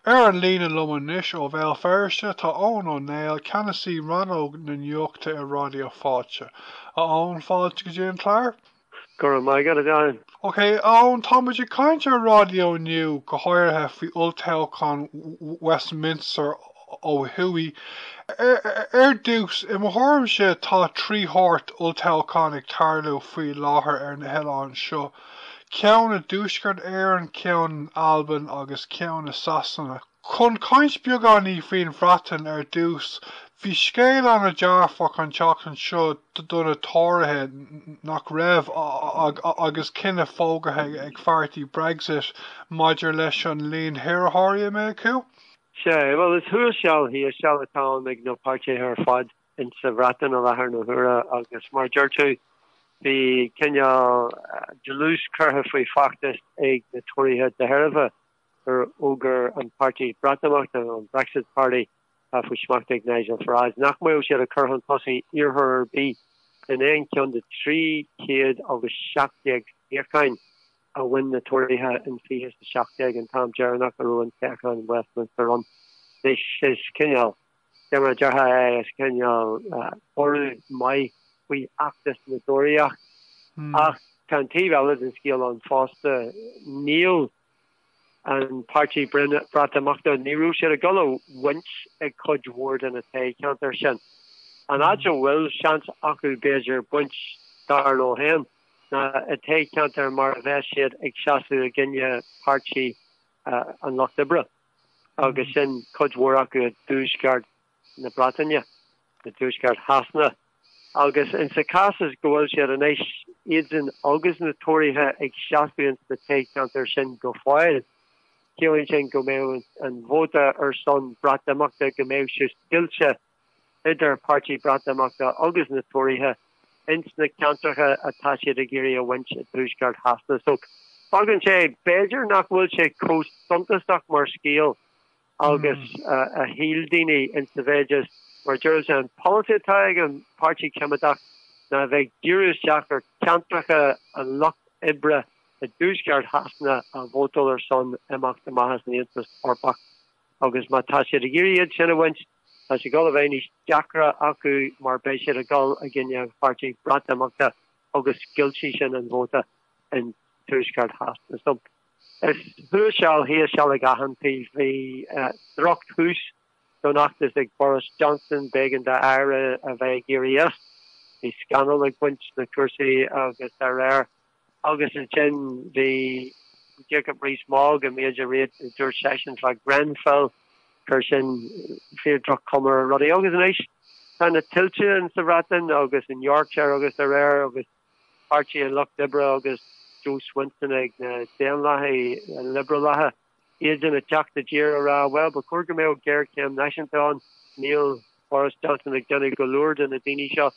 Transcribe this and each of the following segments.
Ar an líne liom anois ó Bhéal Feirste tá Eoin Ó Néill, Ceannasaí Rannóg na Nuachta i Raidió Fáilte. A Eoin, fáilte go dtí an clár. Go raibh maith agat, a Dharren. Ok, Eoin, tá muid ag caint ar raidió inniu, go háirithe faoi olltoghchán Westminster ó thuaidh. Ar dtús, i mo thuairimse, tá 3 shórt olltoghchán ag tarlú faoi láthair ar na hoileáin seo, ceann i dTuaisceart Éireann, ceann in Albain agus ceann i Sasana. Chun caint beagáinín faoin Bhreatain ar dtús, bhí scéal an-dearfach an tseachtain seo do na Tóraithe, nach raibh, agus cinneadh fógartha ag pháirtí Brexit maidir leis an líon hiarrthóirí a mbeidh acu. Sea, bhuel, is thuas seal thíos seal atá ann ag na páirtithe ar fad insa Bhreatain i láthair na huaire agus mar a deir tú, bhí cineál dlús curtha faoi feachtas ag na Tóraithe de thairbhe gur fhógair an páirtí Breatimeachta, an Brexit Party, atá faoi smacht ag Nigel Farage, nach mbeadh siad ag cur chun tosaigh iarrthóir ar bith in aon cheann de 317 suíocháin a bhain na Tóraithe in 2017, an t-am deireanach a raibh an toghchán Westminster ann. Anois, is cineál, dé mar a déarfá é, is cineál borradh maith faoi fheachtas na dTóraíoch. Ach tá an taobh eile den scéal ann fosta, níl an páirtí Breatimeachta, ní raibh siad ag dul a bhaint ag cuid mhór de na toghcheantair sin. An áit a bhfuil seans acu b'fhéidir baint, dar leo féin, ná i dtoghcheantair mar a bheas siad ag seasamh i gcoinne Páirtí an Lucht Oibre agus sin cuid mhór acu i dtuaisceart na Breataine, i dtuaisceart Shasana. Agus insa chás is go bhfuil siad anois, iadsan agus na Tóraithe ag seasamh ins na toghcheantair sin go fóill, ciallaíonn sin go mbeadh an vóta ar son Breatimeachta, go mbeadh sé scoilte idir Páirtí Breatimeachta agus na Tóraithe ins na ceantracha atá siad ag iarraidh a bhaint i dtuaisceart Shasana. So, fágann sé, b'fhéidir nach bhfuil sé chomh suntasach mar scéal agus a shíl daoine insa mhéid is, mar a deirimse, an polasaí atá ag an Páirtí Coimeádach ná a bheith ag díriú isteach ar cheantracha an lucht oibre i dtuaisceart Shasana a vótáil ar son imeacht amach as an Aontas Eorpach agus má tá siad ag iarraidh iad sin a bhaint, tá sé ag dul a bheith níos deacra acu mar beidh siad ag dul i gcoinne an Pháirtí Breatimeachta agus scoiltfidh sin an vóta in tuaisceart Shasana. So, Is thuas seal thíos seal ag achan taobh. Bhí drochthús don fheachtas ag Boris Johnson, b'éigean dá aire a bheith ag éirí as, bhí scannal ag baint le cúrsaí agus dá réir. Agus ansin bhí Jacob Rees-Mogg, an méid a dúirt seisean fá Grenfell, chuir sin fíor droch-chuma ar rudaí. Agus anois tá na tuilte in sa Bhreatain agus in Yorkshire agus dá réir agus Páirtí an Lucht Oibre agus Jo Swinson ag na Daonlathaigh Liobrálacha, iadsan ag teacht i dtír a rá, bhuel, ba chóir go mbeadh géarchéim náisiúnta ann, níl Boris Johnson ag déanamh go leor do na daoine seo.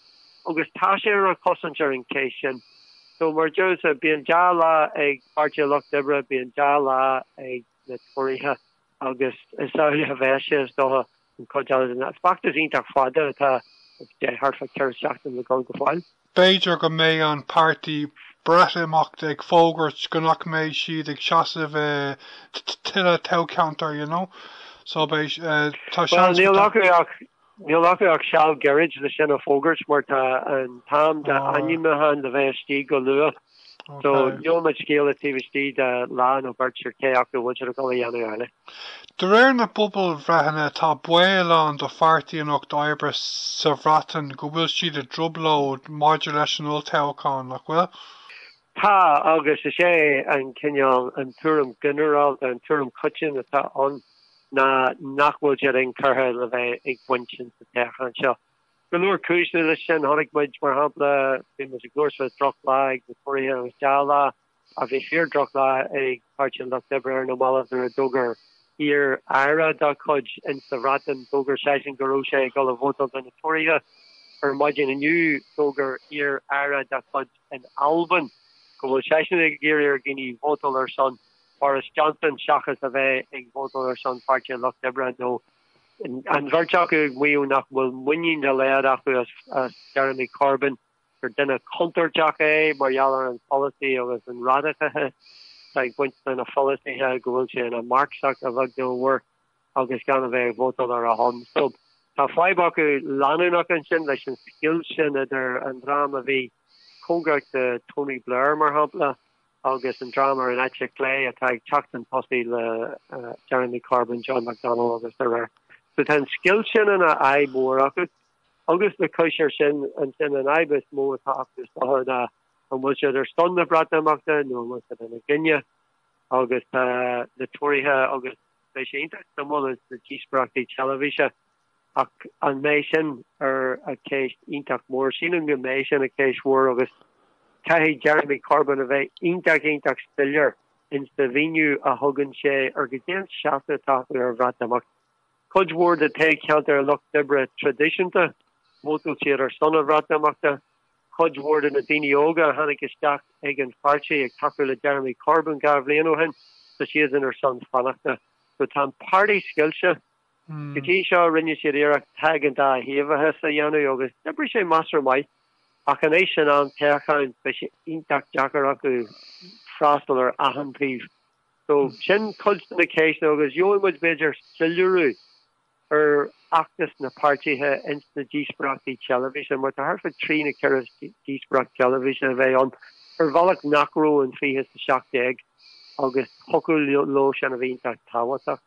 Agus tá sé ar a chosaint ar an cheist sin. So, mar a deirimse, bíonn dea-lá ag Páirtí an Lucht Oibre, bíonn dea-lá ag na Tóraithe agus is amhlaidh a bheas sé, is dócha, an chuid eile den feachtas iontach fada atá thart fá 4 seachtain le dul go fóill. B'fhéidir go mbeidh an páirtí Breatimeachta ag fógairt go nach mbeidh siad ag seasamh i tuilleadh toghcheantar, you know. So beidh, tá seans go. Níl acu ach, níl acu ach seal gairid le sin a fógairt mar tá an t-am d'ainmniúchán le bheith istigh go luath. So gheobhaimid scéala taobh istigh de lá nó beirt ar cé acu a bhfuil siad ag dul a dhéanamh amhlaidh. De réir na bpobalbhreitheanna tá baol ann do Pháirtí an Lucht Oibre sa Bhreatain go bhfuil siad i dtrioblóid maidir leis an olltoghchán, nach bhfuil? Tá, agus is é an cineál, an tuairim ghinearálta, an tuairim choiteann atá ann ná nach bhfuil siad inchurtha le bheith ag baint insa toghchán seo. Go leor cúiseanna leis sin. Chonaic muid, mar shampla, bhí muid ag labhairt fá drochlá ag na Tóraithe agus dea-lá, ach bhí fíor-drochlá ag Páirtí an Lucht Oibre ar na mallaibh nuair a d'fhógair iar-aire dá chuid in sa Bhreatain, d'fhógair seisean go raibh sé ag dul a vótáil do na Tóraithe. Ar maidin inniu, d'fhógair iar-aire dá chuid in Albain go bhfuil seisean ag iarraidh ar dhaoine vótáil ar son Boris Johnson seachas a bheith ag vótáil ar son Pháirtí an Lucht Oibre nó An bheirt acu ag maíomh nach bhfuil muinín dá laghad acu as Jeremy Corbyn, gur duine contúirteach é mar gheall ar an pholasaí agus an radacachas atá ag baint lena pholasaithe, go bhfuil sé ina Marxach a bheag nó a mhór. agus gan a bheith ag vótáil ar a shon. So tá fadhb acu leanúnach ansin leis an scoilt sin idir an dream a bhí cóngarach do Tony Blair, mar shampla, agus an dream ar an eite chlé atá ag teacht chun tosaigh le Jeremy Corbyn, John McDonnell agus dá réir. So tá an scoilt sin ina fhadhb mhór acu. Agus le cois ar sin, ansin an fhadhb is mó atá acu is dócha ná an bhfuil siad ar son na Breatimeachta nó an bhfuil siad ina gcoinne agus tá na Tóraithe agus beidh sé iontach suimiúil ins na díospóireachtaí teilifíse ach an mbeidh sin ar a ceist iontach mór? Sílim go mbeidh sin ina ceist mhór agus caithfidh Jeremy Corbyn a bheith iontach iontach soiléir ins sa mhíniú a thugann sé ar goidé an seasamh atá acu ar Bhreatimeacht. Cuid mhór de toghcheantair an Lucht Oibre traidisiúnta, vótáil siad ar son an Bhreatimeachta. Cuid mhór de na daoine óga a tháinig isteach ag an pháirtí ag tacú le Jeremy Corbyn 2 bhliain ó shin, tá siadsan ar son fanachta. So tá an páirtí scoilte. Go dtí seo rinne siad iarracht tá ag an dá thaobhachas a dhéanamh agus d'oibrigh sé measartha maith ach anois in am toghcháin beidh sé iontach deacair acu freastal ar achan taobh. So sin cuid de na ceisteanna agus gheobhaidh muid b'fhéidir soiléiriú ar fheachtas na páirtithe ins na díospóireachtaí teilifíse mar tá thart fá 3 nó 4 díospóireacht teilifíse a bheidh ann ar bhealach nach raibh in 2017 agus thiocfadh leo sin a bheith iontach tábhachtach.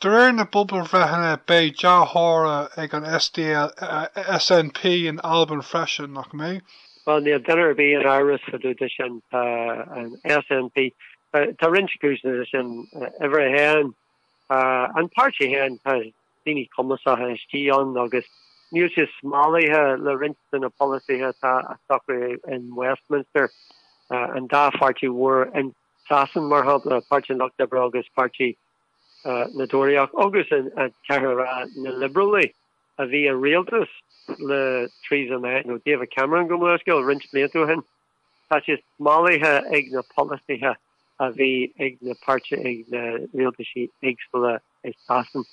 De réir na bpobalbhreitheanna beidh dea-thoradh ag an SDL, SNP in Albain freisin, nach mbeidh? Bhuel, níl duine ar bith in amhras fá dtaobh de sin. Tá an SNP, tá roinnt cúiseanna leis sin. Uimhir a haon, tá an páirtí féin, tá daoine cumasacha istigh ann agus níl siad smalaithe le roinnt de na polasaithe atá á socrú in Westminster, an dá pháirtí mhór in Sasain, mar shampla, Páirtí an Lucht Oibre agus Páirtí na dTóraíoch agus an caithfidh a rá na Liobrálaigh a bhí i rialtas le Theresa May nó David Cameron gabh mo leithscéal roinnt blianta ó shin. Tá siad smalaithe ag na polasaithe a bhí ag na páirtithe ag na rialtaisí éagsúla i Sasain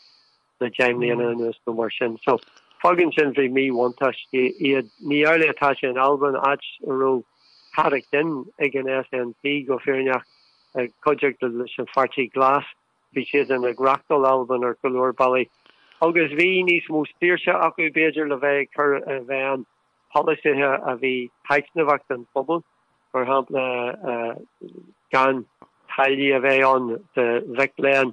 le 10 mbliana anuas nó mar sin. So fágann sin faoi mhíbhuntáiste iad. Ní amhlaidh atá sé in Albain, áit a raibh carraig thinn ag an SNP go fírinneach i gcuideachta leis an Pháirtí Glas. Bhí siadsan ag reachtáil Albain ar go leor bealaí. Agus bhí níos mó saoirse acu b'fhéidir le bheith ag cur i bhfeidhm polasaithe a bhí taitneamhach don phobal, mar shampla gan táillí a bheith ann do mhic léinn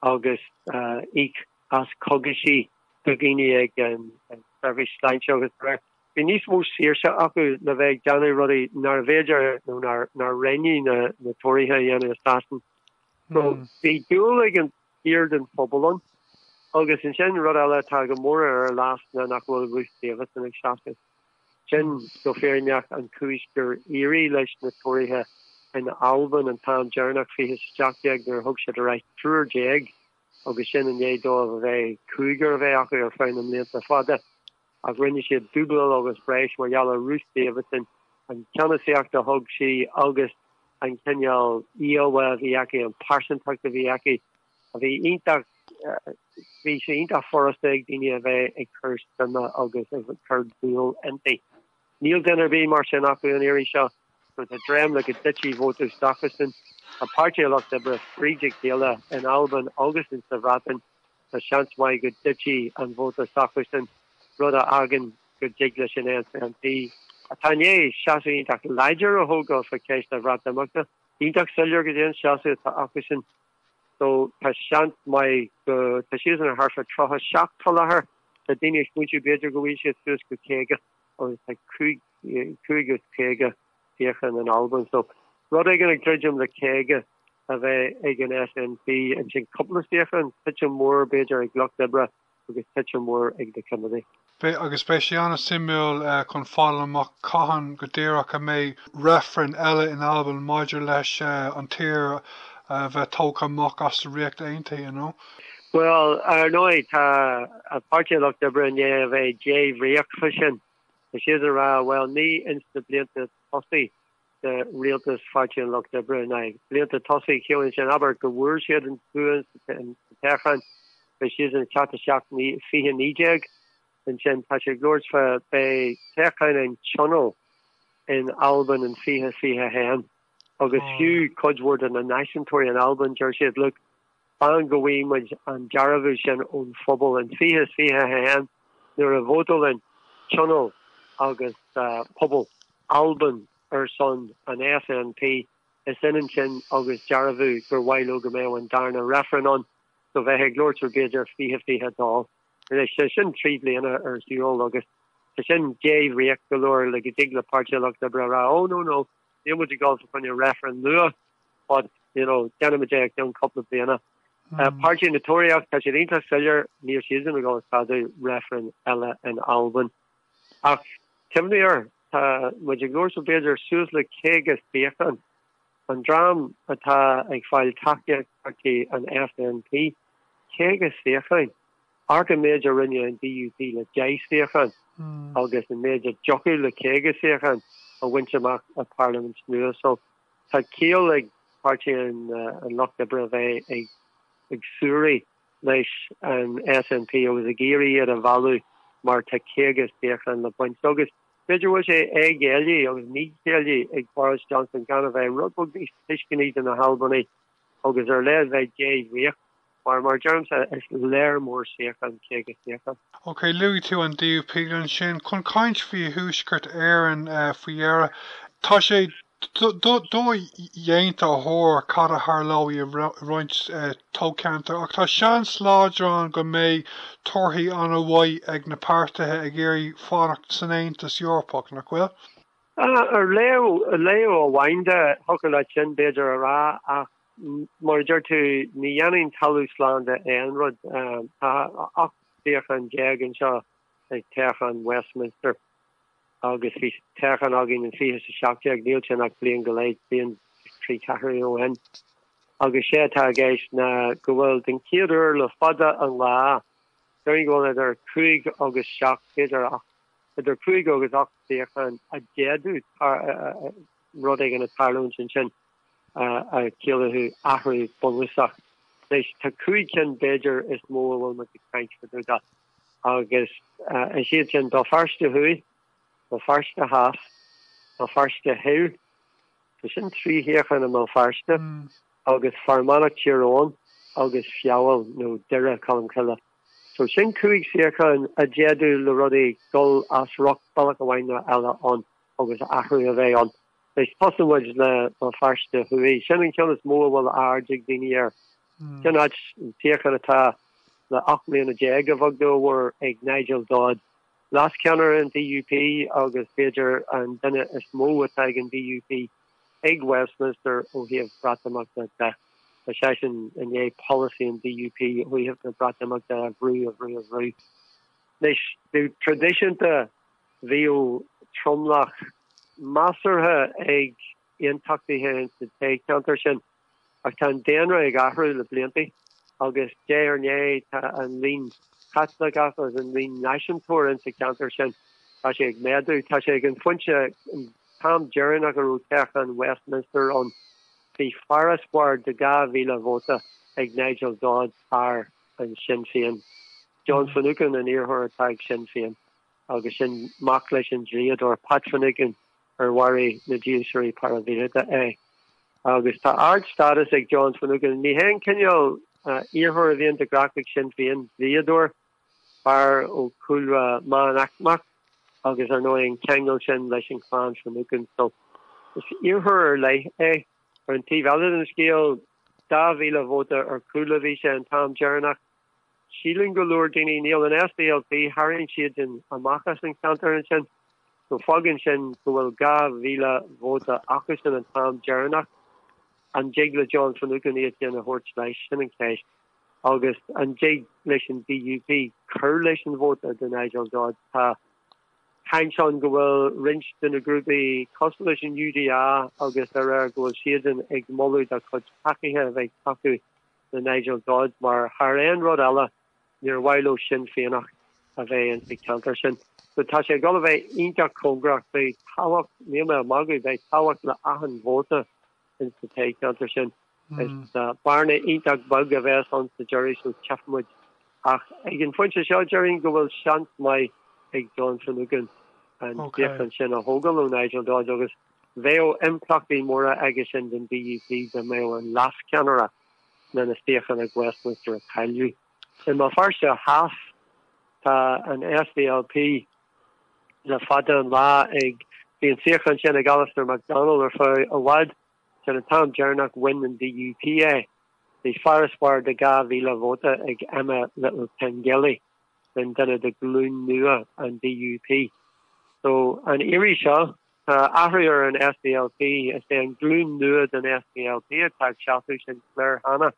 agus íoc as cogaisí do dhaoine ag an seirbhís sláinte agus dá réir. Bhí níos mó saoirse acu le bheith ag déanamh rudaí nárbh fhéidir nó nár roghnaigh na Tóraithe a dhéanamh i Sasain. So bhí dúil ag an thiar den phobal ann. Agus ansin rud eile atá go mór ar a leas ná nach bhfuil Ruth Davidson ag seasamh. Sin go fírinneach an chúis gur éirigh leis na Tóraithe in Albain an t-am deireanach, 2017, nuair a thug siad ar ais triúr déag agus sin i ndiaidh dóibh a bheith cúigear a bheith acu ar feadh na mblianta fada. Ach rinne siad dúbláil agus breis mar gheall ar Ruth Davidson, an ceannasaíocht a thug sí agus an cineál íomhá a bhí aici, an pearsantacht a bhí aici, a bhí iontach, bhí sé iontach furasta ag daoine a bheith ag cur suime agus ag cur dúil inti. Níl duine ar bith mar sin acu an iarraidh seo, so tá dréim le go dtitfidh vóta s'acusan. Tá Páirtí an Lucht Oibre fríd a chéile in Albain agus in sa Bhreatain. Tá seans maith go dtitfidh an vóta s'acusan, rud a fhágann go dtig leis an SNP, atá i ndiaidh seasamh iontach láidir a thógáil fá cheist an Bhreatimeachta, iontach soiléir goidé an seasamh atá acusan. So tá seans maith go, tá siadsan ar thart fá 37 fá láthair, tá daoine ag smaointiú b'fhéidir go bhfaighidh siad suas go 50 agus tá 55 suíochán in Albain. So rud éigin ag druidim le 50 a bheith ag an SNP, ansin cúpla suíochán, titim mhór b'fhéidir ag Lucht Oibre agus titim mhór ag na Coimeádaigh. Beidh, agus beidh sé an-suimiúil chun fáil amach cathain go díreach a mbeidh reifreann eile in Albain maidir leis an tír a bheith tógtha amach as an Ríocht Aontaithe, you know. Bhuel, ar ndóigh, tá Páirtí an Lucht Oibre i ndiaidh a bheith débhríoch fá sin. Tá siad ag rá, bhuel, ní ins na blianta tosaigh de rialtas Pháirtí an Lucht Oibre ná blianta tosaigh, ciallaíonn sin, abair, go bhfuair siad an bua sa toghchán, beidh siadsan ag teacht isteach 2019, ansin tá sé ag labhairt fá beidh toghchán an Tionóil in Albain in 2021 agus fiú cuid mhór de na náisiúntóirí in Albain deir siad, look, Fan go bhfaighidh muid an dearbhú sin ón phobal in 2021 nuair a vótálann Tionól agus pobal Alban ar son an SNP, is ionann sin agus dearbhú gur mhaith leo go mbeadh an darna reifreann ann, so bheifeá ag labhairt ar b'fhéidir 2022. Anois, tá sin 3 bliana ar shiúl agus tá sin débhríoch go leor le go dtig le Páirtí an Lucht Oibre a rá, oh no no, níl muid ag dul fa choinne reifreann luath but, you know, déanfaimid é i gceann cúpla bliana. Páirtí na Tóraíocht, tá siad iontach soiléir, níl siadsan ag dul a cheadú reifreann eile in Albain. Ach cuimhnigh air, tá muid ag labhairt faoi b'fhéidir suas le 50 suíochán. An dream atá ag fáil tacaíocht páirtí an SNP, 50 suíochán. Amharc an méid a rinne an DUP le 10 suíochán agus an méid a dtiocfadh le 50 suíochán a bhaint amach i bparlaimint nua. So tá ciall ag Páirtí an Lucht Oibre a bheith ag suaraí leis an SNP agus ag iarraidh iad a mhealladh mar tá 50 suíochán le baint. Agus b'fhéidir go bhfuil sé éagcéillí agus míchéillí ag Boris Johnson gan a bheith rud beag níos tuisceanaí do na hAlbanaigh agus ar leith bheith débhríoch mar, mar a deirimse, is léar mór suíochán 50 suíochán. Ok, luaigh tú an DUP ansin. Chun caint faoi Thuaisceart Éireann faoi dheireadh, tá sé dodhéanta a thuar cad a tharlóidh i roinnt toghcheantar ach tá seans láidir ann go mbeidh torthaí an-mhaith ag na páirtithe ag iarraidh fanacht san Aontas Eorpach, nach bhfuil? Ar leibhéal amháin de, thiocfadh leat sin b'fhéidir a rá ach mar a deir tú, ní dhéanann talamh slán de aon rud. Tá 18 suíochán anseo ag toghchán Westminster agus bhí toghchán againn in 2017, níl sin ach bliain go leith, bliain is trí ceathrú ó shin. Agus sé atá i gceist ná go bhfuil den chéad uair le fada an lá, déarfainn go bhfuil idir cúig agus seacht, b'fhéidir ach idir cúig agus ocht suíochán a d'fhéadfadh rud éigin a tarlúint ansin a chiallódh athrú bunúsach. Anois, tá cúig cinn b'fhéidir is mó a bhfuil muid ag caint fá dtaobh de agus is iad sin Béal Feirste Thuaidh, Béal Feirste Theas, Béal Feirste Thoir, so sin trí shuíochán i mBéal Feirste, agus Fear Manach Tír Eoghain agus Feabhal nó Doire Cholm Cille. So sin cúig suíochán a d'fhéadfadh le rudaí dul as riocht bealach amháin nó eile ann agus athrú a bheith ann. Anois tosóidh muid le Béal Feirste Thuaidh. Sin an ceann is mó a bhfuil aird ag daoine air. Sin áit, an suíochán atá le 18 mbliana, a bheag nó a mhór, ag Nigel Dodds, leascheannaire an DUP agus b'fhéidir an duine is mó atá ag an DUP ag Westminster ó thaobh Breatimeachta de. Tá seisean i ndiaidh polasaí an DUP ó thaobh na Breatimeachta a bhrú, a bhrú, a bhrú. Anois, go traidisiúnta, Bhíodh tromlach measartha ag aontachtaithe ins na toghcheantair sin ach tá an daonra ag athrú le blianta agus diaidh ar ndiaidh tá an líon Caitliceach agus an líon náisiúntóir ins an cheantar sin, tá sé ag méadú. Tá sé ag an phointe, an t-am deireanach a raibh toghchán Westminster ann, bhí farasbarr de 2,000 vóta ag Nigel Dodds thar an Sinn Féin. John Finucane an iarrthóir atá ag Sinn Féin. agus sin mac leis an dlíodóir Pat Finucane ar mharaigh na dílseoirí paraimhíleata é. Agus tá ardstádas ag John Finucane. Ní hé an cineál iarrthóir a bhíonn de ghnách ag Sinn Féin, dlíodóir, fear ó chúlra meánaicmeach agus ar ndóigh an ceangal sin leis an chlann Finucane. So is iarrthóir ar leith é. Ar an taobh eile den scéal, 2,000 vóta ar chúl a bhí sé an t-am deireanach. Síleann go leor daoine, níl an SDLP, tharraing siadsan amach as an cheantar ansin, so fágann sin go bhfuil 2,000 vóta acusan an t-am deireanach. An dtig le John Finucane iad sin a thabhairt leis? Sin an cheist. Agus an dtig leis an DUP cur leis an vóta do Nigel Dodds? Tá caint ann go bhfuil roinnt de na grúpaí cosúil leis an UDA agus dá réir go bhfuil siadsan ag moladh dá gcuid tacaithe a bheith ag tacú le Nigel Dodds mar thar aon rud eile níor mhaith leo Sinn Féineach a bheith ins an cheantar sin. So tá sé ag dul a bheith iontach cóngarach, beidh tábhacht, níl mé ag magadh, beidh tábhacht le achan vóta ins na toghcheantair sin. Is bearna iontach beag a bheas ann sa deireadh so tchífidh muid. Ach ag an phointe seo déarfainn go bhfuil seans maith ag John Finucane an suíochán sin a thógáil ó Nigel Dodds agus Bheadh impleachtaí móra aige sin don DUP dá mbeadh an leascheannaire. ná na suíocháin ag Westminster a cailleadh. I mBéal Feirste Theas tá an SDLP le fada an lá ag, bhí an suíochán sin ag Alistair McDonald ar feadh i bhfad, sin an t-am deireanach bhain an DUP é. Bhí farasbarr de 2,000 vóta ag Emma Little-Pengelly, sin duine de ghlúin nua an DUP. So an iarraidh seo, tá athrú ar an SDLP, is é an glúin nua den SDLP atá ag seasamh, sin Claire Hanna.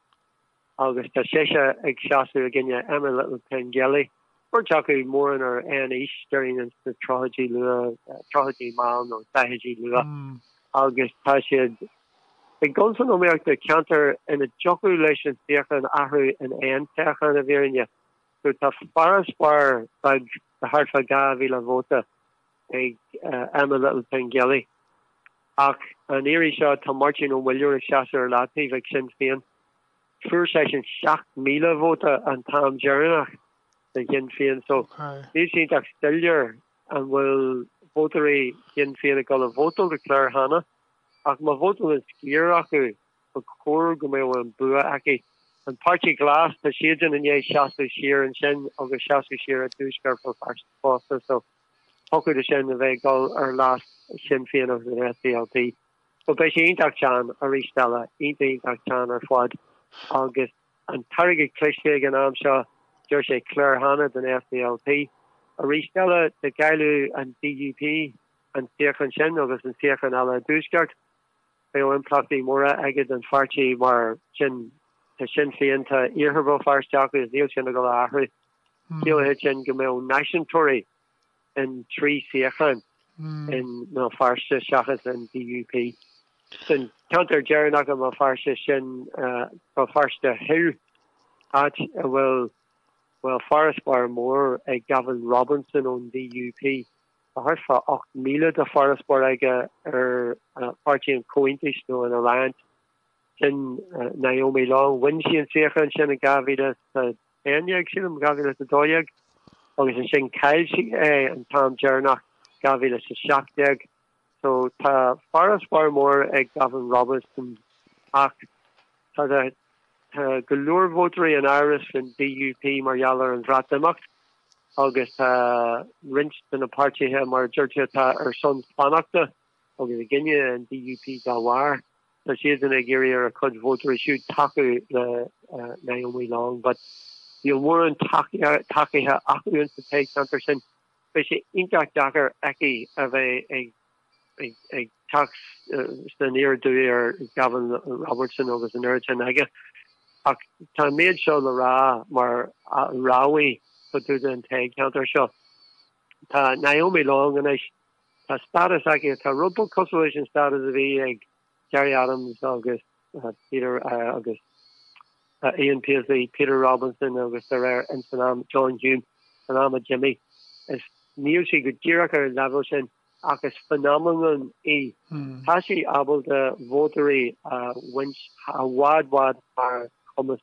agus tá sise ag seasamh i gcoinne Emma Little-Pengelly, beirt acu mórán ar aon aois, déarfainn ins na tríochaidí luath, tríochaidí mall nó daichidí luath, agus tá siad ag dul san iomaíocht do cheantar ina dtiocfadh leis an suíochán athrú in aon toghchán i bhfírinne. So tá farasbarr beag de thart fá 2,000 vóta ag Emma Little-Pengelly. Ach an iarraidh seo tá Máirtín Ó Muilleoir ag seasamh ar leataobh ag Sinn Féin. Fuair seisean 7,000 vóta an t-am deireanach do Shinn Féin so níl sé iontach soiléir an bhfuil vótóirí Shinn Féin ag dul a vótáil do Claire Hanna ach má vótálann sciar acu ba chóir go mbeadh an bua aici. An Páirtí Glas, tá siadsan i ndiaidh seasamh siar ansin agus seasamh siar i dtuaisceart Bhéal Feirste fosta so thiocfadh leis sin a bheith ag dul ar leas Shinn Féin agus an SDLP. So beidh sé iontach teann arís eile, iontach iontach teann ar fad agus an t-airgead cliste ag an am seo, deir sé Claire Hanna don SDLP. Arís eile, dá gcaillfeadh an DUP an suíochán sin agus an suíochán eile i dtuaisceart, Beidh impleachtaí móra aige don pháirtí mar sin tá Sinn Féin, tá iarthar Bhéal Feirste acu agus níl sin ag dul a athrú. Ciallaíonn sin go mbeadh náisiúntóirí in 3 suíochán i mBéal Feirste seachas an DUP. San ceantar deireanach i mBéal Feirste sin Béal Feirste Thoir, áit a bhfuil bhuel farasbarr mór ag Gavin Robinson ón DUP. Tá thart fá 8,000 de farasbarr aige ar Pháirtí an Chomhaontais nó an Alliance. Sin Naomi Long. Bhain sí an suíochán sin in 2011, sílim, 2012, agus ansin chaill sí é an t-am deireanach, 2017. So tá farasbarr mór ag Gavin Robinson ach tá tá go leor vótóirí in amhras faoin DUP mar gheall ar an Bhreatimeacht agus tá roinnt de na páirtithe, mar a deir tú, atá ar son fanachta agus i gcoinne an DUP dá bharr. Tá siadsan ag iarraidh ar a gcuid vótóirí siúd tacú le Naomi Long but níl mórán tacaithe acu ins an toghcheantar sin. Beidh sé iontach deacair aici a bheith ag ag teacht aniar aduaidh ar Gavin Robertson agus an oiread sin aige. Ach tá an méid seo le rá mar rabhadh fá dtaobh den toghcheantar seo. Tá Naomi Long anois, tá stádas aici atá rud beag cosúil leis an stádas a bhí ag Gerry Adams agus Peter agus Ian Paisley, Peter Robinson agus dá réir ins an am John Hume san am a d'imigh. Is níl sí go díreach ar an leibhéal sin ach is phenomenon í. Tá sí ábalta vótóirí a bhaint i bhfad bhfad thar chumas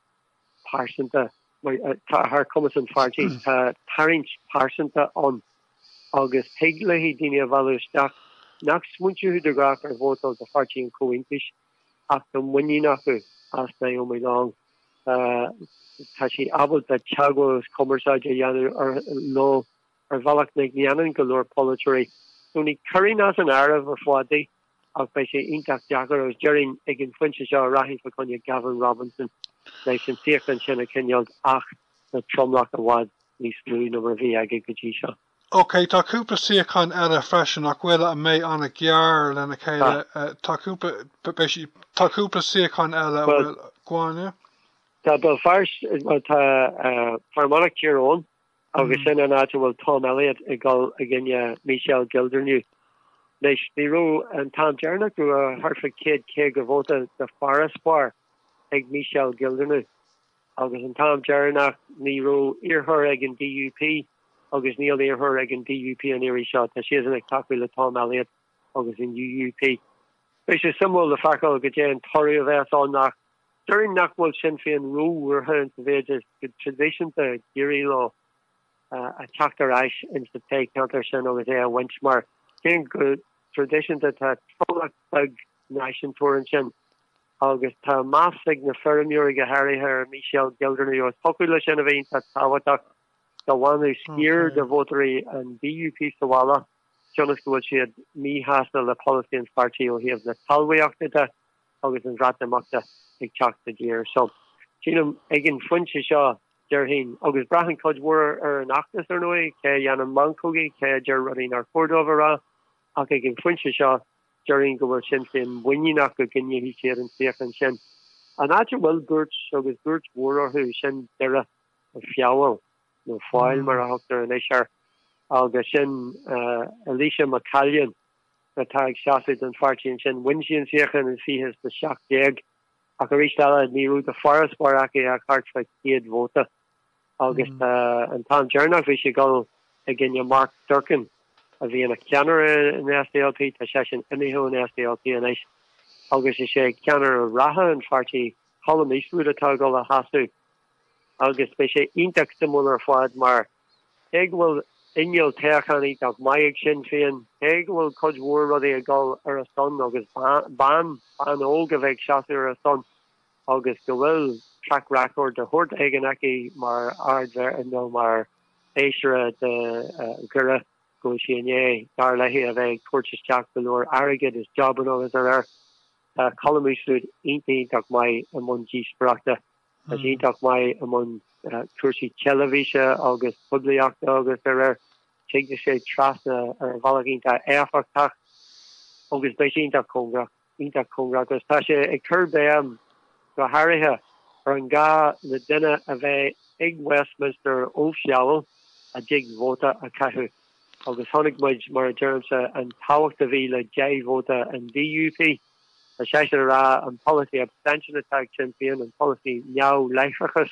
pearsanta, thar chumas an pháirtí. Tá tarraingt pearsanta ann agus thig léi daoine a mhealladh isteach nach smaointeodh de ghnáth ar vótáil do Pháirtí an Chomhaontais ach tá muinín acu as Naomi Long. Tá sí ábalta teagmháil agus cumarsáid a dhéanamh leo ar bhealach nach ndéanann go leor polaiteoirí. So ní chuirfinn as an áireamh ar fad í ach beidh sé iontach deacair agus déarfainn ag an phointe seo rachainn fá choinne Gavin Robinson leis an suíochán sin a choinneáil ach le tromlach i bhfad níos lú ná mar a bhí aige go dtí seo. Ok, tá cúpla suíochán eile freisin nach bhfuil a mbeidh an-ghar lena chéile. Tá cúpla, beidh sí, tá cúpla suíochán eile a bhfuil, go on, yeah. Tá Béal Feirste, bhuel tá Fear Manach Tír Eoghain agus sin an áit a bhfuil Tom Elliott ag dul i gcoinne Michelle Gildernew. Anois, ní raibh an t-am deireanach go raibh thart fá 150 vóta de farasbarr ag Michelle Gildernew agus an t-am deireanach ní raibh iarrthóir ag an DUP agus níl iarrthóir ag an DUP an iarraidh seo. Tá siadsan ag tacú le Tom Elliott agus an UUP. Beidh sé suimiúil le feiceáil goidé an toradh a bheas ann ach Déarfainn nach bhfuil Sinn Féin róbhuartha in sa mhéid is go traidisiúnta d'éirigh leo a teacht ar ais in sa toghcheantar sin agus é a bhaint mar cé go traidisiúnta tá tromlach beag náisiúntóir ansin. Agus tá meas ag na feirmeoirí go háirithe ar Michelle Gildernew agus thiocfadh leis sin a bheith iontach tábhachtach dá bhainfeadh sciar de vótóirí an DUP sa bhaile cionn is go bhfuil siad míshásta le polasaí an pháirtí ó thaobh na talmhaíochta de agus an Bhreatimeachta ag teacht i dtír. So, sílim, ag an phointe seo, déarfainn, agus braitheann cuid mhór ar an fheachtas, ar ndóigh, cé a dhéanann meancógaí, cé a deir rudaí nár chóir dóibh a rá, ach ag an phointe seo, déarfainn go bhfuil Sinn Féin muiníneach go gcoinneoidh siad an suíochán sin. An áit a bhfuil buairt, agus buairt mhór orthu, sin Doire Feabhail, nó Feabhail mar a thugtar anois air, agus sin Eilíse McCallion atá ag seasamh don pháirtí ansin. Bhain sí an suíochán in 2017 ach arís eile ní raibh de farasbarr aici ach thart fá 100 vóta agus an t-am deireanach bhí sí ag dul i gcoinne Mark Durkan a bhí ina cheannaire in SDLP, tá seisean imithe ón SDLP anois agus is é ceannaire reatha an pháirtí Colum Eastwood atá ag dul a sheasamh. Agus beidh sé iontach suimiúil ar fad mar cé go bhfuil inneall toghcháin iontach maith ag Sinn Féin, cé go bhfuil cuid mhór rudaí ag dul ar a son agus bean, bean óg a bheith ag seasamh ar a son agus go bhfuil track record de shórt éigin aici mar Ard-Mhéara nó mar Fheisire de Dhoire, go bhfuil sí i ndiaidh, dar léi, a bheith ag tabhairt isteach go leor airgid is jabanna agus dá réir. Tá Colum Eastwood iontach iontach maith i mbun díospóireachta. Tá sé iontach maith i mbun cúrsaí teilifíse agus poiblíochta agus dá réir. Tig sé trasna ar bhealach iontach éifeachtach agus beidh sé iontach cóngarach, iontach cóngarach agus tá sé ag cur béim go háirithe ar an gá le duine a bheith ag Westminster ó Feabhal a dtig vóta a chaitheamh agus chonaic muid, mar a deirimse, an tábhacht a bhí le 10 vóta an DUP. Tá seisean ag rá an polasaí abstention atá ag Sinn Féin, an polasaí neamhláithreachas,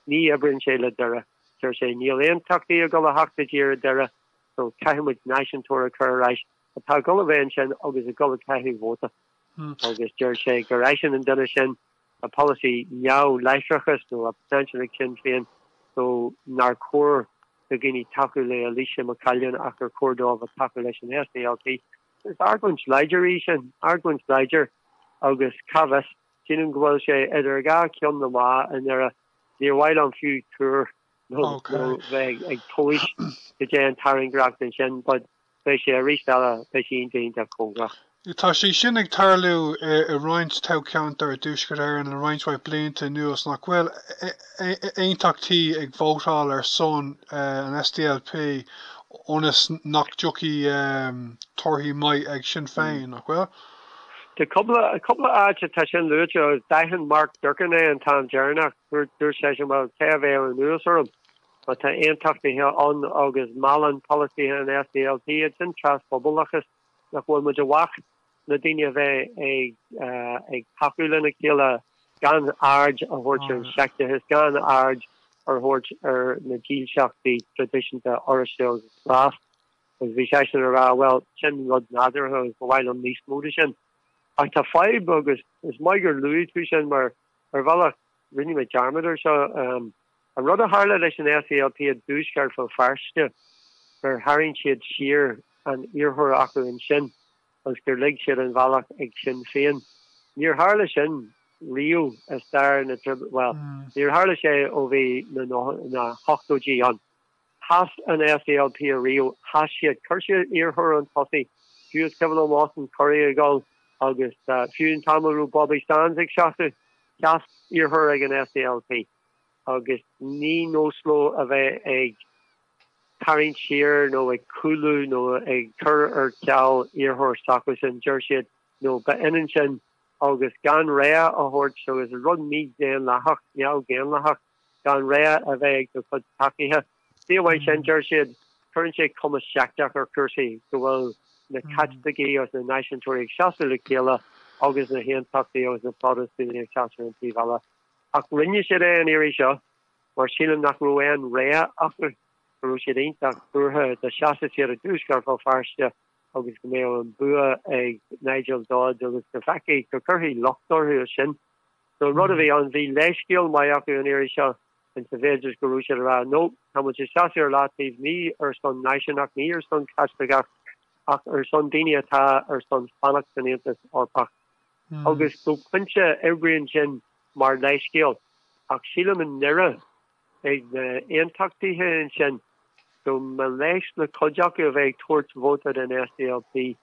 ní oibríonn sé le Doire. Deir sé níl aontachtaí ag dul a theacht i dtír i Doire so caithfidh muid náisiúntóir a chur ar ais atá ag dul a bheith ansin agus ag dul a chaitheamh vóta. Agus deir sé gur eisean an duine sin, tá polasaí neamhláithreachas nó abstention ag Sinn Féin so nár chóir do dhaoine tacú le Eilíse McCallion ach gur chóir dóibh a tacú leis an SDLP. Is argóint láidir í sin, argóint láidir agus cá bhfios, sílim go bhfuil sé idir dhá cheann na meá i nDoire. Níor mhaith liom fiú tuar nó bheith ag tomhais cad é an tairngreacht ansin but beidh sé arís eile, beidh sé iontach iontach cóngarach. Tá sé sin ag tarlú i roinnt toghcheantar i dTuaisceart Éireann le roinnt mhaith blianta anuas, nach bhfuil? Aontachtaí ag vótáil ar son an SDLP ionas nach dtiocfaidh torthaí maith ag Sinn Féin, nach bhfuil? Tá cúpla, cúpla áit atá sin luaite agus d'aithin Mark Durkan é an t-am deireanach, dúirt seisean bhuel cé a bheadh anuas orm má tá aontachtaithe ann agus meallann polasaithe an SDLP iad sin, trasphobalachas. nach bhfuil muid i bhfách le daoine a bheith ag ag tacú lena chéile gan aird a thabhairt ar an seicteachas, gan aird a thabhairt ar na dílseachtaí traidisiúnta Oráiste agus Glas. Agus bhí seisean ag rá, bhuel, sin rud nádúrtha agus ba mhaith liom níos mó de sin. Ach tá fadhb agus is maith gur luaigh tú sin mar ar bhealach rinne mé dearmad ar seo. An rud a tharla leis an SDLP i dTuaisceart Bhéal Feirste, gur tharraing siad siar an iarrthóir acu ansin agus gur lig siad an bhealach ag Sinn Féin. Níor tharla sin riamh i stair na, bhuel, níor tharla sé ó bhí na hochtóidí ann. Sheas an SDLP ariamh, sheas siad, chuir siad iarrthóir chun tosaigh, fiú is cuimhin liom Austin Currie ag dul agus fiú an t-am a raibh Bobby Sands ag seasamh, sheas iarrthóir ag an SDLP. Agus ní nós leo a bheith ag tarraingt siar nó ag cúlú nó ag cur ar ceal iarrthóir s'acusan, deir siad, nó ba ionann sin agus gan rogha a thabhairt agus rud mídhaonlathach, neamhdhaonlathach, gan rogha a bheith ag do chuid tacaithe. Ní amháin sin, deir siad, cuireann sé cuma seicteach ar chúrsaí, go bhfuil na Caitlicigh agus na náisiúntóirí ag seasamh le chéile agus na haontachtaithe agus na Protastúnaigh ag seasamh ar an taobh eile. Ach rinne siad é an iarraidh seo mar sílim nach raibh aon rogha acu, go raibh siad iontach buartha dá seasfadh siad i dTuaisceart Bhéal Feirste agus go mbeadh an bua ag Nigel Dodds agus go bhfeicfí, go gcuirfí locht orthu as sin. So an rud a bhí ann, bhí leithscéal maith acu an iarraidh seo in sa mhéid is go raibh siad ag rá no, tá muid ag seasamh ar leataobh, ní ar son náisiúnach, ní ar son Caitliceach ach ar son daoine atá ar son fanacht san Aontas Eorpach. Agus go pointe oibríonn sin mar leithscéal ach sílim i nDoire ag na aontachtaithe ansin go mba leis le cuid acu a bheith ag tabhairt vóta don SDLP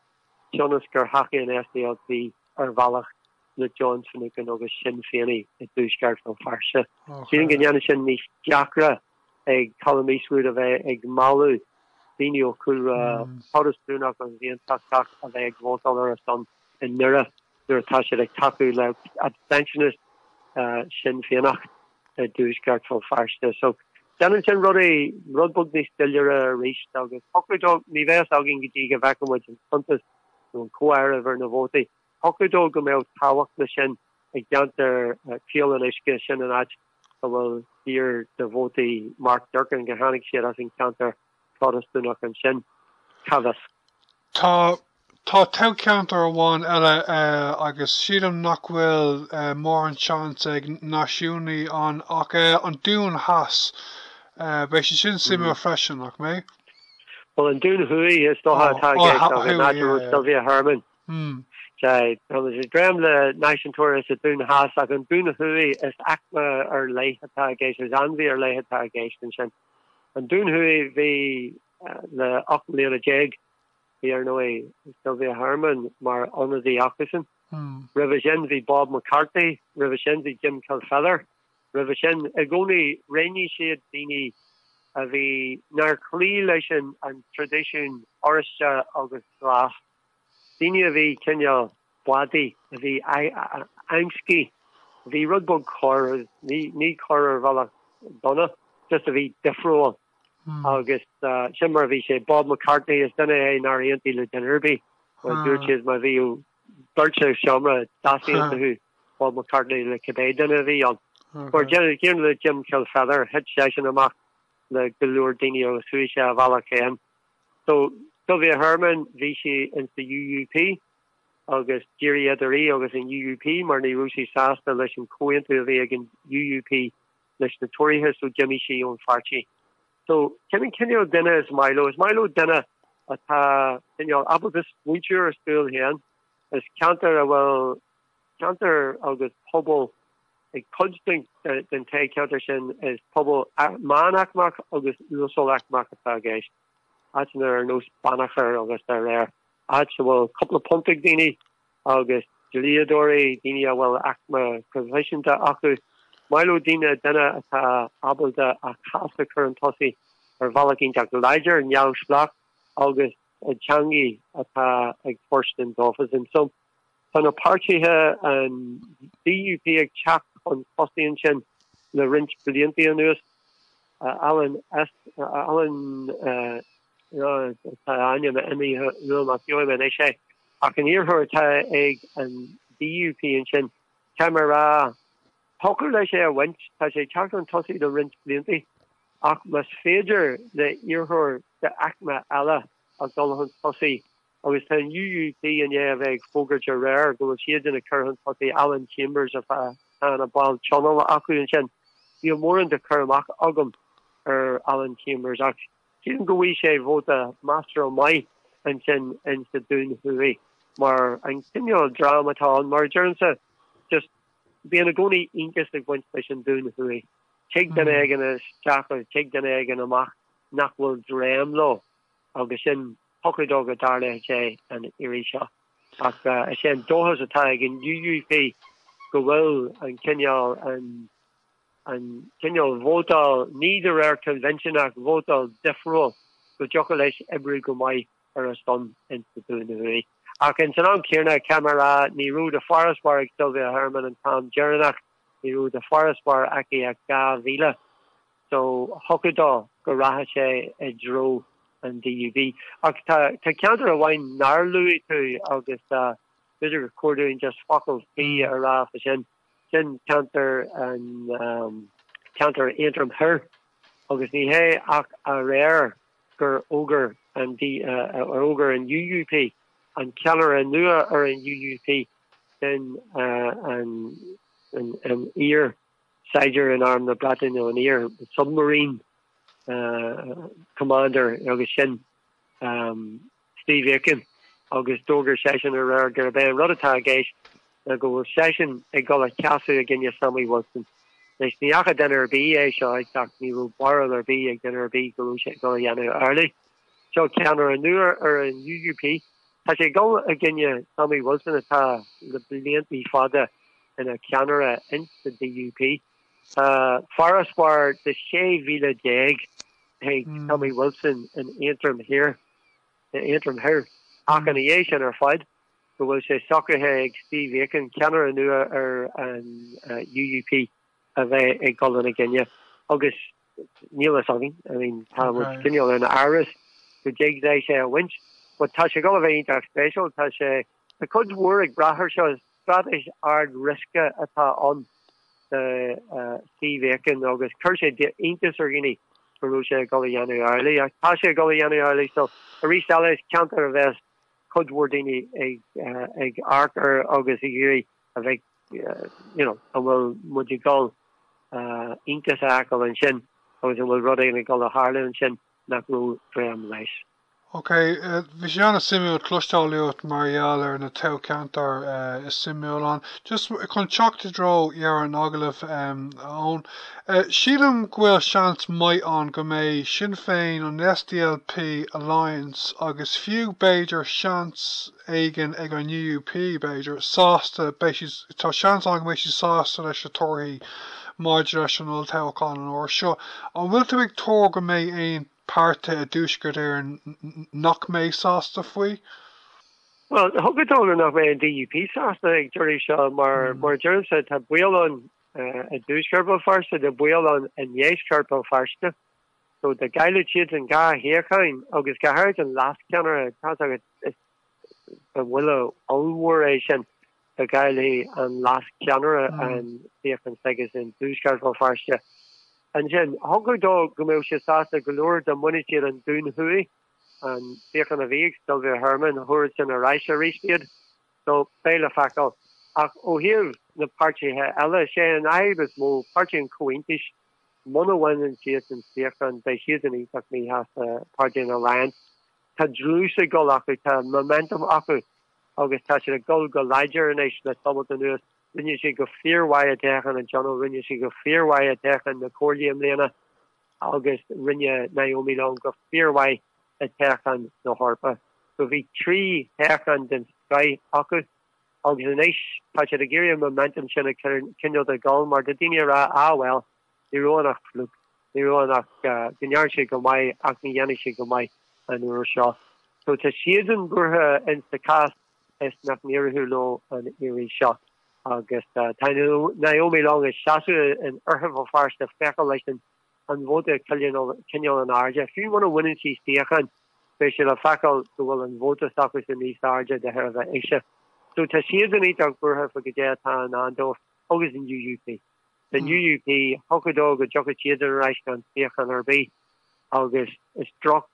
cionn is gur thacaigh an SDLP ar bhealach le John Finucane agus Sinn Féin i dTuaisceart Bhéal Feirste. Sílim go ndéanann sin níos deacra ag Colum Eastwood a bheith ag mealladh daoine ó chúlra Protastúnach agus Aontachtach a bheith ag vótáil ar a son i nDoire nuair atá siad ag tacú le abstentionist Sinn Féineach i dTuaisceart Bhéal Feirste. So déanann sin rudaí rud beag níos doiléire arís agus thiocfadh dó, ní bheidh fhios againn go dtí go bhfeicfidh muid an cuntas nó an comhaireamh ar na vótaí. Thiocfadh dó go mbeadh tábhacht leis sin i gceantar Chaol an Uisce, sin an áit a bhfuil sciar de vótaí Mark Durkan, gur tháinig siad as an cheantar Protastúnach ansin. Cá bhfios? Tá tá toghcheantar amháin eile agus sílim nach bhfuil mórán seans ag náisiúnaí ann ach an Dún Theas. Beidh sé sin suimiúil freisin, nach mbeidh? Bhuel, an Dún Thuaidh is dócha atá i gceist agus an áit a raibh Sylvia Hermon. Sea, tá muid ag dréim le náisiúntóirí sa Dún Theas ach an Dún Thuaidh is aicme ar leith atá i gceist, is ainmhí ar leith atá i gceist ansin. An Dún Thuaidh bhí le 18 mbliana bhí ar ndóigh Sylvia Hermon mar ionadaí acusan. Roimhe sin bhí Bob McCarthy, roimhe sin bhí Jim Kilfeather, roimhe sin i gcónaí roghnaigh siad daoine a bhí nár chloígh leis an traidisiún Oráiste agus Glas. Daoine a bhí cineál badaí, a bhí amscaí, a bhí rud beag corr, ní corr ar bhealach dona, just a bhí difriúil. Agus sin mar a bhí sé. Bob McCartney, is duine é nár aontaigh le duine ar bith. Dúirt siad má bhí beirt sa seomra, d'easaontódh Bob McCartney le cibé duine a bhí ann. Mar gcéanna le Jim Kilfeather, thit seisean amach le go leor daoine agus chuaigh sé a bhealach féin. So, Sylvia Hermon, bhí sí in sa UUP agus d'éirigh idir í agus an UUP mar ní raibh sí sásta leis an comhaontú a bhí ag an UUP leis na Tóraithe so d'imigh sí ón pháirtí. So, cén cineál duine is maith leo? Is maith leo duine atá cineál ábalta smaointiú ar a stíl féin. Is ceantar a bhfuil ceantar agus pobal ag cuid den toghcheantar sin is pobal meánaicmeach agus uasalaicmeach atá i gceist, áiteanna ar nós Beannchar agus dá réir, áit a bhfuil cúpla punt ag daoine agus dlíodóirí, daoine a bhfuil aicme proifisiúnta acu. Maith leo daoine, duine atá ábalta a chás a chur chun tosaigh ar bhealach iontach láidir, neamhspleách agus i dteangaidh atá ag fóirstean dófasan. So. Tá na páirtithe, an DUP ag teacht chun tosaigh ansin le roinnt blianta anuas. Alan, Alan, tá a ainm imithe uaim ach gheobhaidh mé anois é. Ach an iarrthóir atá ag an DUP ansin, caithfidh mé a rá, thiocfadh leis é a bhaint, tá sé ag teacht chun tosaigh le roinnt blianta, ach más féidir le iarrthóir d'aicme eile a dhul chun tosaigh, Agus tá an UUP i ndiaidh a bheith ag fógairt aréir go bhfuil siadsan ag cur chun tosaigh Alan Chambers atá ina ball tionóil acu ansin. Níl mórán de chur amach agam ar Alan Chambers ach sílim go bhfaighidh sé vóta measartha maith ansin in sa Dún Thuaidh mar an cineál dream atá ann. Mar a deirimse, just bíonn i gcónaí iontas ag baint leis an Dún Thuaidh. Tig duine éigin isteach agus tig duine éigin amach nach bhfuil dréim leo agus sin Thiocfadh dó go dtarlódh sé an iarraidh seo. Ach is é an dóchas atá ag an UUP go bhfuil an cineál, an, an cineál vótáil, ní de réir convention ach vótáil difriúil, go dtiocfadh leis oibriú go maith ar a son ins sa Dún Thuaidh. Ach ins an am céanna, caithfidh mé a rá, ní raibh de farasbarr ag Sylvia Hermon an t-am deireanach, ní raibh de farasbarr aici ach 2,000. So thiocfadh dó go rachadh sé i dtreo an DUP. Ach tá tá ceantar amháin nár luaigh tú agus b'fhéidir gur chóir dúinn just focal faoi a rá fá sin. Sin ceantar an ceantar Aontroim Thoir agus ní hé ach aréir gur fhógair an ar fhógair an UUP an ceannaire nua ar an UUP sin an an an iar saighdiúir in Arm na Breataine, an iar submarine commander agus sin Steve Aiken agus d'fhógair seisean aréir gurb é an rud atá i gceist. Ná go bhfuil seisean ag dul a sheasamh i gcoinne Sammy Wilson. Anois, ní fhaca duine ar bith é seo ag teacht, ní raibh barúil ar bith ag duine ar bith go raibh sé ag dul a dhéanamh amhlaidh. Seo ceannaire nua ar an UUP. Tá sé ag dul i gcoinne Sammy Wilson atá le bliantaí fada ina cheannaire ins sa DUP. Tá farasbarr de 16,000 ag Tommy Wilson in Aontroim Thiar, in Aontroim Thoir, ach ina dhiaidh sin ar fad, go bhfuil sé socraithe ag Steve Aiken, ceannaire nua ar an UUP, a bheith ag dul ina gcoinne. Agus níl fhios againn, I mean, tá muid cineál in amhras go dtig leis é a bhaint, but tá sé ag dul a bheith iontach spéisiúil, tá sé, tá cuid mhór ag brath ar seo, straitéis ard-riosca atá ann do Steve Aiken agus chuir sé iontas ar dhaoine go raibh sé ag dul a dhéanamh amhlaidh, ach tá sé ag dul a dhéanamh amhlaidh, so arís eile is ceantar a bheas cuid mhór daoine ag amharc air agus ag iarraidh a bheith you know an bhfuil muid ag dul iontas a fheiceáil ansin agus an bhfuil rud éigin ag dul a tharlú ansin nach raibh dréim leis. Ok, bhí sé an-suimiúil cloisteáil uait mar gheall ar na toghcheantair is suimiúil ann. Just chun teacht i dtreo dheireadh an agallaimh, a Eoin, Sílim go bhfuil seans maith ann go mbeidh Sinn Féin, an SDLP, Alliance agus fiú b'fhéidir seans éigin ag an UUP, b'fhéidir, sásta, beidh siad, tá seans ann go mbeidh siad sásta leis na torthaí maidir leis an olltoghchán an uair seo. An bhfuil tú ag tuar go mbeidh aon páirtithe i dTuaisceart Éireann nach mbeidh sásta faoi? Bhuel, thiocfadh dó nach mbeidh an DUP sásta ag deireadh seo mar, mar a deirimse, tá baol ann i dTuaisceart Bhéal Feirste, tá baol ann i nDeisceart Bhéal Feirste. So dá gcaillfeadh siadsan 2 shuíochán agus go háirid an leascheannaire, tá's agat, is ba bhuille ollmhór é sin dá gcaillfeadh an leascheannaire an suíochán s'aigesean i dTuaisceart Bhéal Feirste. Ansin, thiocfadh dó go mbeadh siad sásta go leor dá mbainfeadh siad an Dún Thuaidh, an suíochán a bhí ag Sylvia Hermon, thabharfadh sin ar ais arís iad. So, beidh le feiceáil. Ach ó thaobh na páirtithe eile, sé an fhadhb is mó, Páirtí an Chomhaontais, muna bhaineann siadsan suíochán, beidh siadsan iontach míshásta, Páirtí an Alliance. Tá dlús ag dul acu, tá momentum acu agus tá siad ag dul go láidir anois le tamalt anuas. Rinne siad go fíormhaith i dtoghchán an Tionóil, rinne siad go fíormhaith i dtoghchán na Comhairle i mbliana agus rinne Naomi Long go fíormhaith i dtoghchán na hEorpa. So bhí 3 thoghchán den scoith acu agus anois tá siad ag iarraidh an momentum sin a choinneáil ag dul mar tá daoine ag rá ah bhuel ní raibh ann ach fluke, ní raibh ann ach go ndearna siad go maith ach ní dhéanfaidh siad go maith an uair seo. So tá siadsan buartha in sa chás is nach n-éireodh leo an iarraidh seo agus tá Naomi Long ag seasamh in Oirthear Bhéal Feirste féachaint leis an an vóta a choinneáil in airde. Fiú muna bhaineann sí suíochán, beidh sé le feiceáil go bhfuil an vóta s'acusan níos airde de thairbhe ise. So tá siadsan iontach buartha faoi goidé atá i ndán dóibh agus an UUP. An UUP, thiocfadh dó go dtiocfadh siadsan ar ais gan suíochán ar bith agus is droch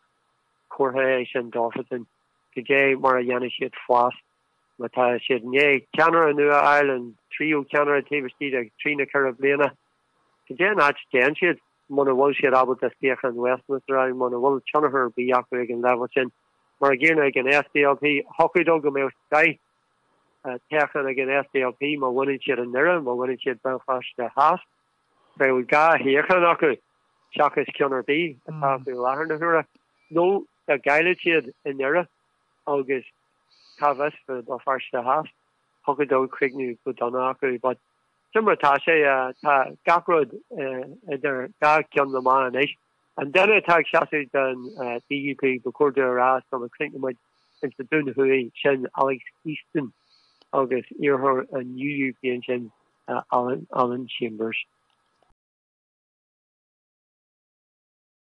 chomhartha é sin dófasan goidé mar a dhéanfaidh siad fás má tá siad i ndiaidh ceannaire nua a fháil, an tríú ceannaire taobh istigh de thrí nó ceithre bliana. Cad é an áit a dtéann siad muna bhfuil siad ábalta suíochán Westminster a fháil, muna bhfuil tionchar ar bith acu ag an leibhéal sin? Mar an gcéanna ag an SDLP, thiocfadh dó go mbeadh scoith toghchán ag an SDLP má bhaineann siad i nDoire, má bhaineann siad Béal Feirste Theas. Bheadh 2 shuíochán acu seachas ceann ar bith atá acu i láthair na huaire. Nó dá gcaillfeadh siad i nDoire agus cá bhfios fá Béal Feirste Theas, thiocfadh dó críochnú go dona acu. But Sin mar atá sé. Tá gach rud idir dhá cheann na meá anois. An duine atá ag seasamh don DUP, ba chóir domh a rá sula gcríochnóidh muid, ins an Dún Thuaidh, sin Alex Easton agus iarrthóir an UUP ansin, Alan Chambers.